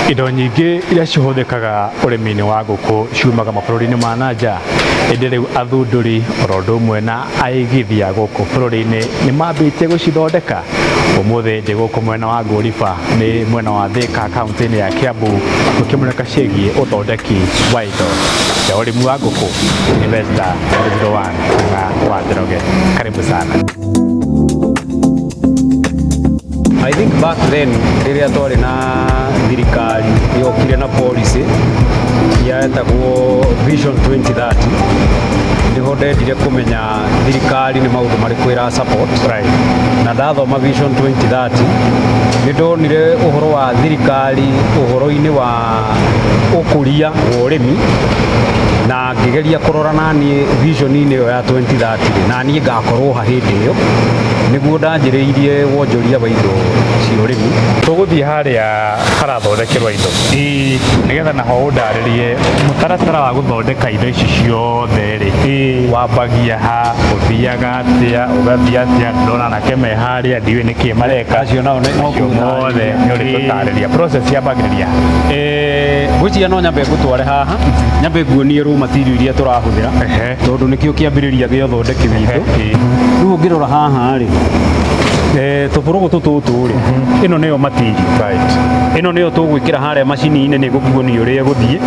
Indo nyingĩ iria cihũthĩkaga ũrĩmi-inĩ wa ngũkũ ciumaga mabũrũri-inĩ ma na nja, ĩndĩ rĩu athundũri oro ũndũ ũmwe na aigithia gũkũ bũrũri-inĩ nĩ mambĩtie gũcithondeka. Ũmũthĩ ndĩ gũkũ mwena wa Ngũriba nĩ mwena wa Thĩka kaũntĩ-inĩ ya Kiambu tũkĩmũrĩka ciĩgiĩ ũthondeki wa indo cia ũrĩmi wa ngũkũ. Investor 001 na wa Njoroge, karibu sana. I think back then rĩrĩa twarĩ na thirikari yokire na policy yetagwo Vision 2030, nĩho ndendire kũmenya thirikari nĩ maũndũ marĩkũ ĩra support. Na ndathoma Vision 2030, nĩ ndonire ũhoro wa thirikari ũhoro-inĩ wa ũkũria wa ũrĩmi, na ngĩgeria kũrora naniĩ vision-inĩ ĩyo ya 2030 rĩ, naniĩ ngakorwo ha hĩndĩ ĩyo. Nĩguo ndanjĩrĩirie wonjoria wa indo cia ũrĩmi. Tũgũthiĩ harĩa harathondekerwo indo nĩgetha naho ũndarĩrie mũtaratara wa gũthondeka indo ici ciothe rĩ, wambagia ha, ũthiaga atĩa, ũgathiĩ atĩa. Ndona anake me harĩa, ndiũĩ nĩkĩ mareka. Acio nao no Acio mothe nĩ ũrĩtũtarĩria process yambagĩrĩria. Ngwĩciria no nyambe ngũtware haha, nyambe nguonie raw material iria tũrahũthĩra, tondũ nĩkĩo kĩambĩrĩria gĩa ũthondeki witũ. Rĩu ũngĩrora haha rĩ, tũbũrũgũtũ tũtũ rĩ, ĩno nĩyo material. Ĩno nĩyo tũgwĩkĩra harĩa macini-inĩ, nĩ gũkuonia ũrĩa ĩgũthiĩ,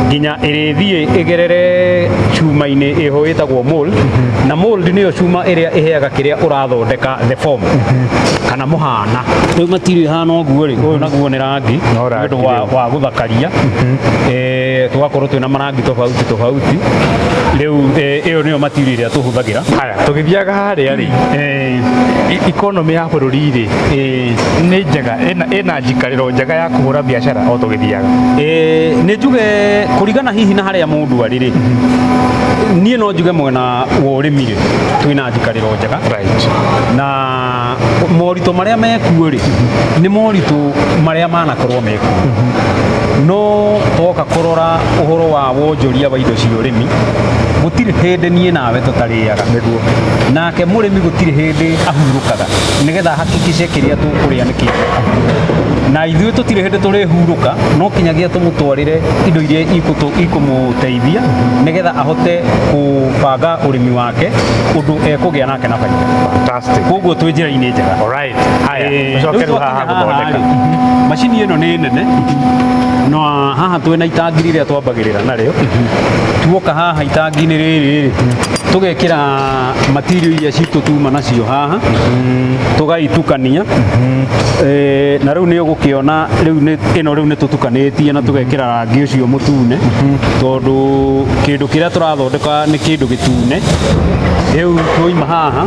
nginya ĩrĩthiĩ ĩgerere cuma-inĩ ĩho ĩtagwo mold. Na mold nĩyo cuma ĩrĩa ĩheaga kĩrĩa ũrathondeka the form kana mũhana. Rĩu material ĩhana ũguo rĩ, ũyũ naguo nĩ rangi. No rangi. Nĩ ũndũ Rĩu. wa gũthakaria. Tũgakorwo twĩna marangi tofauti tofauti. Rĩu ĩyo nĩyo material ĩrĩa tũhũthagĩra. Haya, tũgĩthiaga harĩa rĩ, economy ya bũrũri rĩ, nĩ njega, ĩna njikarĩro njega ya kũhũra biacara o tũgĩthiaga? Nĩ njuge kũringana hihi na harĩa mũndũ arĩ rĩ, niĩ no njuge mwena wa ũrĩmi rĩ, twĩna njikarĩro njega. Na moritũ marĩa mekuo rĩ, nĩ moritũ marĩa manakorwo mekuo, no toka kũrora ũhoro wa wonjoria wa indo cia ũrĩmi, gũtirĩ hĩndĩ niĩ nawe tũtarĩaga. Nĩguo. Nake mũrĩmi gũtirĩ hĩndĩ ahurũkaga nĩgetha hakikishe kĩrĩa tũkũrĩa nĩ kĩega, na ithuĩ tũtirĩ hĩndĩ tũrĩhurũka, no kinyagia tũmũtwarĩre indo iria ikũmũteithia nĩgetha ahote kũbanga ũrĩmi wake ũndũ ekũgĩa nake na baida. Koguo twĩ njĩra-inĩ njega. Alright. Haya, Eh, tũcoke rĩu rĩu haha twakinya haha gũthondeka. rĩ, macini ĩno nĩ nene, no haha twĩna itangi rĩrĩa twambagĩrĩra narĩo. Tuoka haha itangi-inĩ rĩrĩ rĩ, tũgekĩra material iria citũ tuma nacio haha, tũgaitukania. Na rĩu nĩ ũgũkĩona rĩu ĩno rĩu nĩ tũtukanĩtie na tũgekĩra rangi ũcio mũtune, tondũ kĩndũ kĩrĩa tũrathondeka nĩ kĩndũ gĩtune. Rĩu tuoima haha,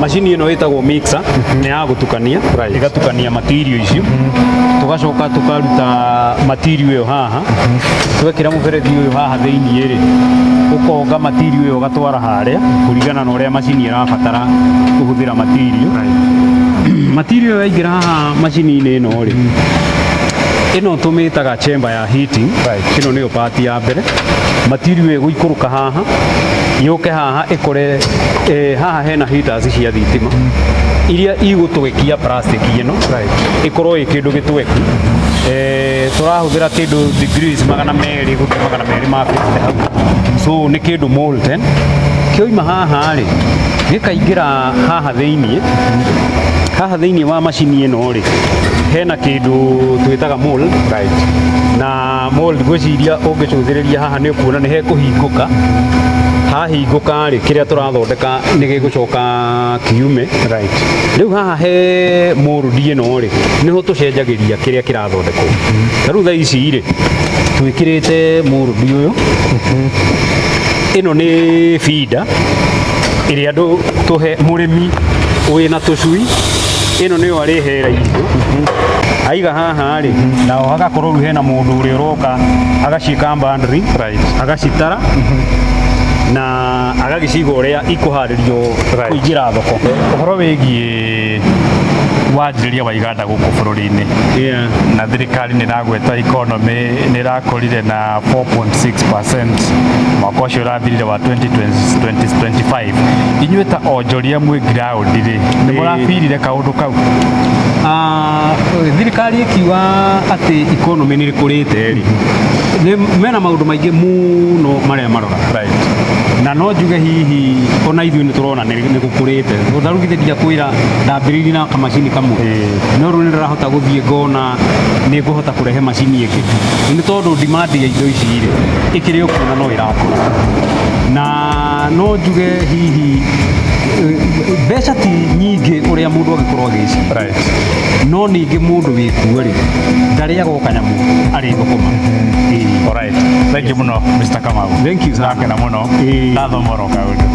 macini ĩno ĩtagwo mixer, nĩ ya gũtukania. Ĩgatukania material icio. Tũgacoka tũkaruta material ĩyo haha, twekĩra mũberethi ũyũ haha thĩiniĩ rĩ, ũkonga material ĩyo ũgatwara harĩa kũringana na ũrĩa macini ĩrabatara kũhũthĩra material. Material ĩyo yaingĩra haha macini-inĩ ĩno rĩ, ĩno tũmĩtaga chamber ya heating. Ĩno nĩyo part ya mbere. Material ĩgũikũrũka haha, yũke haha ĩkore, haha hena heaters cia thitima iria igũtwekia plastic ĩno, ĩkorwo ĩ kĩndũ gĩtweku. Tũrahũthĩra kĩndũ degrees 200 gũthiĩ 250 hau, so nĩ kĩndũ molten. Kĩoima haha rĩ, gĩkaingĩra haha thĩiniĩ. Haha thĩiniĩ wa macini ĩno rĩ, hena kĩndũ twĩtaga mold. Na mold, ngwĩciria ũngĩcũthĩrĩria haha nĩ ũkuona nĩ hekũhingũka. Hahingũka rĩ, kĩrĩa tũrathondeka nĩ gĩgũcoka kiume. Rĩu haha he mold ĩno rĩ, nĩho tũcenjagĩria kĩrĩa kĩrathondekwo. Ta rĩu thaa ici rĩ, twĩkĩrĩte mold ũyũ. Ĩno nĩ feeder ĩrĩa andũ tũhe mũrĩmi wĩna tũcui. Ĩno nĩyo arĩhera irio aiga haha rĩ, nao hagakorwo rĩu hena mũndũ ũrĩa ũroka agaciĩka boundary, agacitara na agagĩciga ũrĩa ikũharĩrio kũingĩra thoko. Ũhoro wĩgiĩ Wanjĩrĩria wa iganda gũkũ bũrũri-inĩ, na thirikari nĩ ĩragweta economy nĩ ĩrakũrire na 4.6% mwaka ũcio ũrathirire wa 2025. Inyuĩ ta onjoria mwĩ ground rĩ, nĩ mũrabirire kaũndũ kau? Ah, thirikari ĩkiuga atĩ economy nĩ ĩkũrĩte rĩ, mena maũndũ maingĩ mũno marĩa maroraga. Na no njuge hihi ona ithuĩ nĩ tũrona nĩ gũkũrĩte, tondũ ta rĩu githĩ ndiakwĩra ndambĩrĩirie na kamacini kamwe, no rĩu nĩ ndĩrahota gũthiĩ ngona nĩ ngũhota kũrehe macini ĩngĩ, nĩ tondũ demand ya indo ici rĩ, ĩkĩrĩ o kuo na no ĩrakũra. Na no njuge hihi mbeca ti nyingĩ ũrĩa mũndũ angĩkorwo agĩciria, no ningĩ mũndũ wĩkuo rĩ, ndarĩaga o kanyamũ, arĩ thũkũma. Ĩĩ. Alright. Thank you mũno, Mr. Kamau. Thank you sana. Ndakena mũno. Ndathoma oro kaũndũ.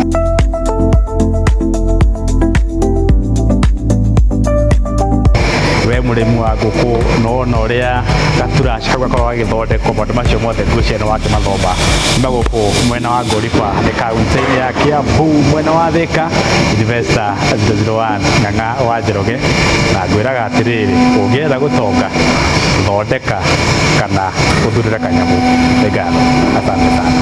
We mũrĩmi wa ngũkũ, nona ũrĩa gaturaci kau gakoragwo gagĩthondekwo, maũndũ macio mothe ngwĩciria nĩ wakĩmathoma. Nyuma gũkũ mwena wa Ngoriba, nĩ kaunti-inĩ ya Kiambu, mwena wa Thika, Investor 001 Ng'ang'a wa Njoroge, na ngwĩraga atĩrĩrĩ, ũngĩenda gũtonga, thondeka kana ũthurĩre kanyamũ. Nĩ ngatho, asante sana.